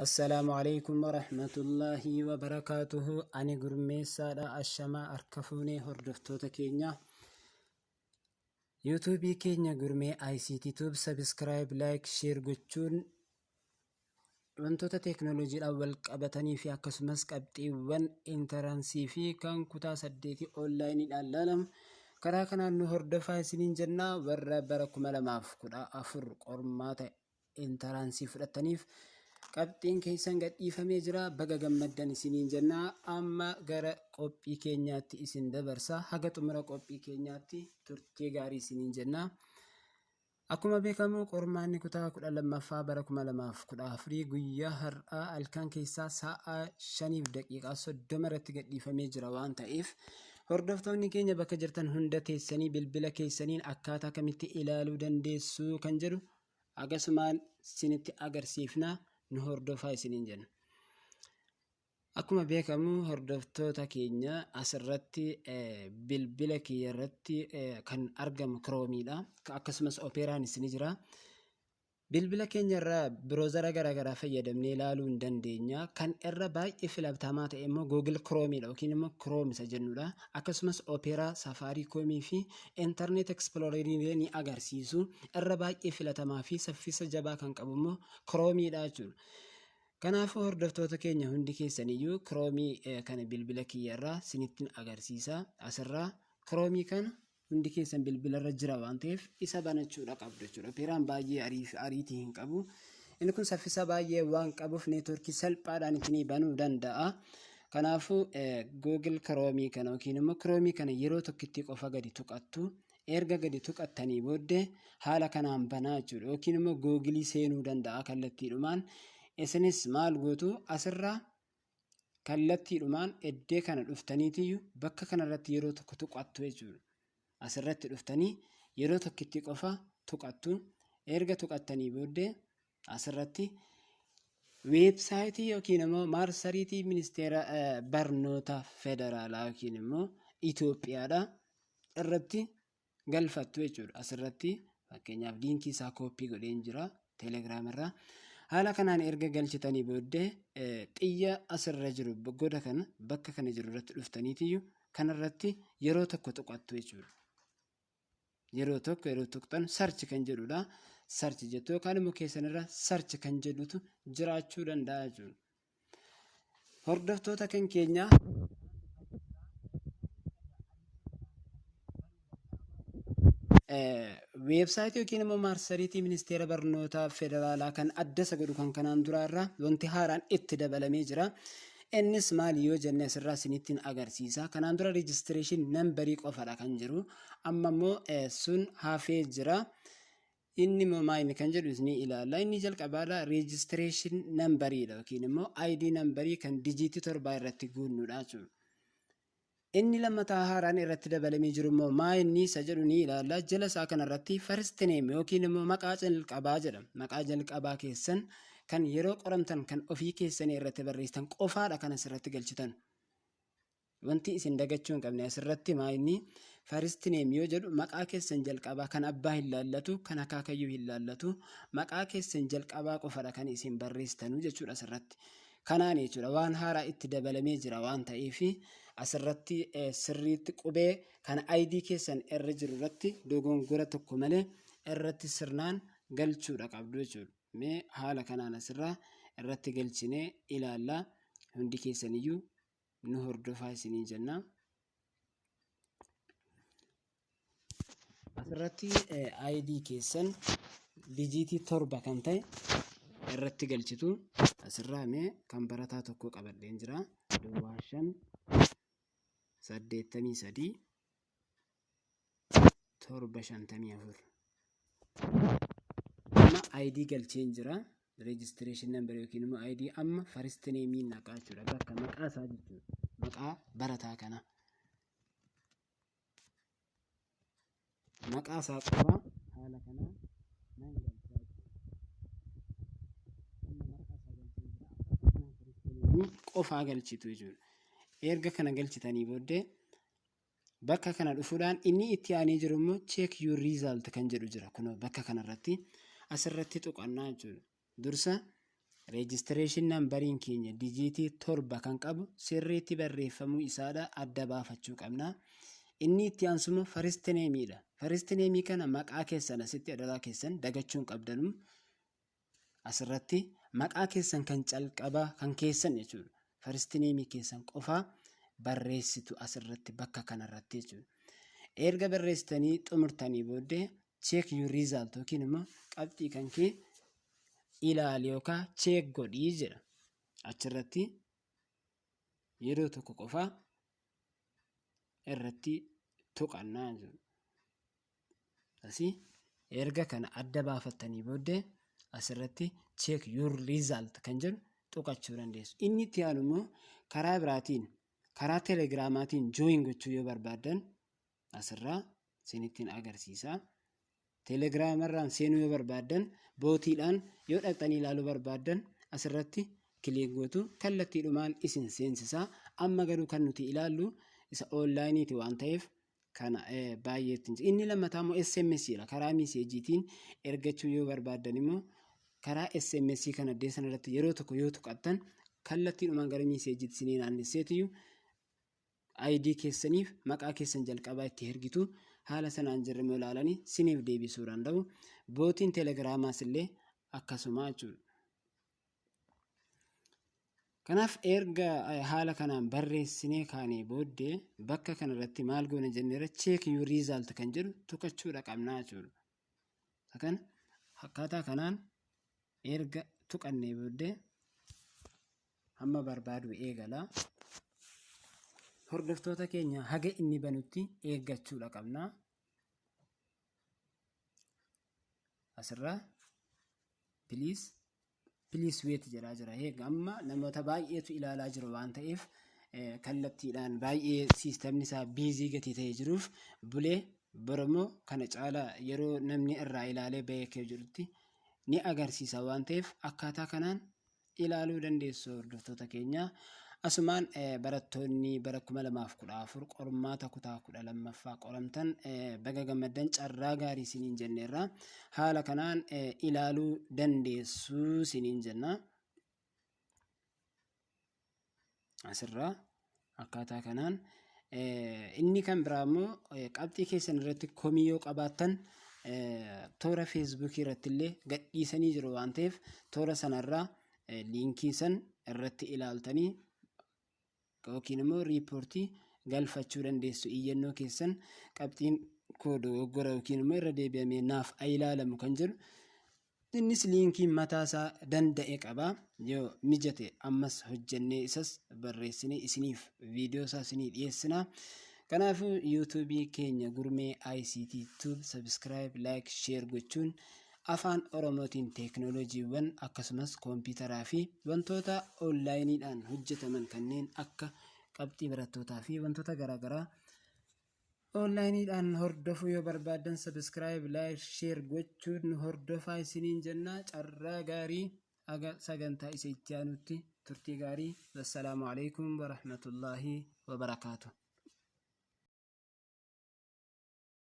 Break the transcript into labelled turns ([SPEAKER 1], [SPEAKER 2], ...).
[SPEAKER 1] Assalaamu alaikum warahmatullaahi wabarakaatuhu. Ani Gurmeessaadha. Ashamaa, harka fuunee hordoftoota keenya. Yuutuubii keenya Gurmee ICT Tube subscribe, like, share gochuun wantoota teeknooloojiidhaan wal qabatanii fi akkasumas qabxiiwwan interansii fi kan kutaa saddeetii onlaayiniidhaan ilaalamu karaa kanaan nu hordofaa isiniin jenna. Warra bara 2014 qormaata intaraansii fudhattaniif qabxiin keessan gadhiifamee jira, baga gammaddan isiniin jenna. Amma gara qophii keenyaatti isin dabarsa. Haga xumura qophii keenyaatti turtii gaarii isiniin jenna. Akkuma beekamu, qormaanni kutaa 12ffaa bara 2014 guyyaa har'aa halkan keessaa sa'a 5:30 irratti gadhiifamee jira waan ta'eef, hordoftoonni keenya bakka jirtan hunda teessanii bilbila keessaniin akkaataa kamitti ilaaluu dandeessu kan jedhu akkasumaan sinitti agarsiifna, nu hordofaa isiniin jenna. Akkuma beekamu, hordoftoota keenya, asirratti bilbila kiyya irratti kan argamu Chromeiidha. Akkasumas Operaanis ni jira. Bilbila keenya irraa browsera garaagaraa fayyadamnee ilaaluu hin dandeenya. Kan irra baay'ee filatamaa ta'e immoo Google Chromeidha yookiin immoo Chrome isa jennudha. Akkasumas Opera, Safaricom fi Internet Explorer illee ni agarsiisu. Irra baay'ee filatamaa fi saffisa jabaa kan qabu immoo Chromeidha jechuudha. Kanaafuu, hordoftoota keenya, hundi keessaniyyuu Chrome kana bilbila kiyya irraa sinittiin agarsiisa. Asirraa Chrome kana hundi keessan bilbila irra jira waan ta'eef isa banachuudha qabdu jechuudha. Operaan baay'ee ariitii hin qabu. Inni kun saffisa baay'ee waan qabuuf neetworkii salphaadhaan isinii banuu danda'a. Kanaafuu, Google Chrome kana yookiin immoo Chrome kana yeroo tokkitti qofa gadi tuqattu. Erga gadi tuqattanii booddee haala kanaan banaa jechuudha. Yookiin immoo Google seenuu danda'a kallattiidhumaan. Isinis maal gootu? Asirraa kallattiidhumaan iddee kana dhuftaniitiyyuu bakka kanarratti yeroo tokko tuqattu jechuudha. Asirratti dhuftanii yeroo tokkitti qofa tuqattu. Erga tuqattanii booddee asirratti weebsaayitii yookiin immoo maarsariitii ministeera barnoota federaalaa yookiin immoo Itoophiyaadha irratti galfattu jechuudha. Asirratti fakkeenyaaf liinkii isaa kooppii godheen jira Telegiraam irraa. Haala kanaan erga galchitanii booddee xiyya asirra jiru, goda kana, bakka kana jiru irratti dhuftaniitiyyuu kanarratti yeroo tokko tuqattu jechuudha. Yeroo tokko yeroo tuqxan search kan jedhudha. Search jettu yookaan immoo keessan irra search kan jedhutu jiraachuu danda'a jechuudha. Hordoftoota kan keenyaa, weebsaayitii yookiin immoo maarsariitii ministeera barnootaa federaalaa kan adda isa godhu kan kanaan duraa irraa wanti haaraan itti dabalamee jira. Innis maali yoo jenne, asirraa isinittiin agarsiisa. Kanaan dura registration numberii qofadha kan jiru. Amma immoo sun hafee jira. Inni immoo maali kan jedhu ni ilaalla. Inni jalqabaadha registration numberiidha yookiin immoo ID numberii kan dijiitii 7 irratti guunnudha jechuudha. Inni lammataa haaraan irratti dabalamee jiru immoo maa inni isa jedhu ni ilaalla. Jala isaa kanarratti first name yookiin immoo maqaa jalqabaa jedha. Maqaa jalqabaa keessan kan yeroo qoramtan kan ofii keessanii irratti barreessitan qofaadha kan asirratti galchitan. Wanti isin dagachuu hin qabne asirratti maa inni? First name yoo jedhu maqaa keessan jalqabaa, kan abbaa hin laallatu, kan akaakayyuu hin laallatu, maqaa keessan jalqabaa qofadha kan isin barreessitanuu jechuudha asirratti. Kanaan jechuudha waan haaraa itti dabalamee jira waan ta'eef, asirratti sirriitti qubee kan ID keessan irra jiru irratti dogongora tokko malee irratti sirnaan galchuudha qabdu jechuudha. Mee haala kanaan asirraa irratti galchinee ilaalla. Hundi keessaniyyuu nu hordofaa isiniin jenna. Asirratti ID keessan dijiitii 7 kan ta'e irratti galchitu. Asirraa mee kan barataa tokko qabadheen jira. 05 83 7 54. Amma ID galcheen jira. Registration number yookiin immoo ID. Amma first name naqaa jechuudha. Bakka maqaa isaa jechuudha. Maqaa barataa kana. Maqaa isaa qofaa haala kanaan nan galchaa jechuudha. Amma maqaa isaa galchee jira. Akkaataa kanaan first name qofaa galchitu jechuudha. Erga kana galchitanii booddee bakka kana dhufuudhaan inni itti aanee jiru immoo "check your result" kan jedhu jira. Kunoo bakka kanarratti asirratti tuqannaa jechuudha. Dursa Registration numberiin keenya dijiitii 7 kan qabu sirriitti barreeffamuu isaadha adda baafachuu qabna. Inni itti aansuma first nameidha. First name kana maqaa keessan asitti adaraa keessan dagachuu hin qabdanu. Asirratti maqaa keessan kan calqabaa kan keessan jechuudha. First name keessan qofaa barreessitu asirratti bakka kanarratti jechuudha. Erga barreessitanii xumurtanii booddee "check your result" yookiin immoo qabxii kan kee ilaali yookaan check godhii jedha. Achirratti yeroo tokko qofaa irratti tuqannaa jechuudha. Asii erga kana adda baafattanii booddee asirratti "check your result" kan jedhu tuqachuu dandeessu. Inni itti aanu immoo karaa biraatiin, karaa telegiraamaatiin join gochuu yoo barbaaddan, asirraa isinittiin agarsiisa. Teelegiraamarraan seenuu yoo barbaaddan, bootiidhaan yoo dhaqxanii ilaaluu barbaaddan, asirratti click gootu, kallattiidhumaan isin seensisaa. Amma garuu kan nuti ilaallu isa onlineiiti waan ta'eef kana baay'eetti. Inni lammataa immoo SMS dha. Karaa messageiitiin ergachuu yoo barbaaddan immoo karaa SMS kana iddoo sanarratti yeroo tokko yoo tuqattan, kallattiidhumaan gara messageiitti isinii naannesseetiyyuu ID keessaniif maqaa keessan jalqabaa itti ergitu, haala sanaan jirre ilaalanii siniif deebisuu danda'u. Botiin teelegiraamaas illee akkasuma jechuudha. Kanaaf erga haala kanaan barreessinee kaanee booddee bakka kanarratti maal goona jenneera? "Check your result" kan jedhu tuqachuudha qabnaa jechuudha. Kana akkaataa kanaan erga tuqannee booddee hamma barbaadu eegala. Hordoftoota keenya, haga inni banutti eeggachuudha qabna. Asirraa "Please wait" jedhaa jira. Eega amma namoota baay'eetu ilaalaa jiru waan ta'eef, kallattiidhaan baay'ee systemni isaa busy gatii ta'ee jiruuf, bulee boromoo kana caalaa yeroo namni irraa ilaalee bahee jirutti ni agarsiisa waan ta'eef, akkaataa kanaan ilaaluu dandeessu, hordoftoota keenya. Asumaan barattoonni bara 2014 qormaata kutaa 12ffaa qoramtan baga gammaddan, carraa gaarii isiniin jenneerra. Haala kanaan ilaaluu dandeessu isiniin jenna. Asirraa akkaataa kanaan inni kan biraa immoo qabxii keessan irratti komii yoo qabaattan, toora feesbuukii irratti illee gadhiisanii jiru waan ta'eef, toora sanarraa liinkii san irratti ilaaltanii yookiin immoo riippoortii galfachuu dandeessu. Iyyannoo keessan, qabxiin koo dogoggora yookiin immoo irra deebi'amee naaf ilaalamu kan jedhu, innis liinkii mataasaa danda'e qaba. Yoo mijate ammas hojjennee isas barreessinee isiniif viidiyoo isaa isinii dhiyeessina. Kanaafuu yuutuubii keenya Gurmee ICT Tube subscribe, like, share gochuun afaan Oromootiin teeknooloojiiwwan akkasumas koompitaraa fi wantoota onlineiidhaan hojjetaman kanneen akka qabxii barattootaa fi wantoota garaagaraa onlineiidhaan hordofuu yoo barbaaddan, subscribe, like, share gochuun nu hordofaa isiniin jenna. Carraa gaarii, aga sagantaa isa itti aanutti turtii gaarii. Wassalaamu alaikum warahmatullaahi wabarakaatu.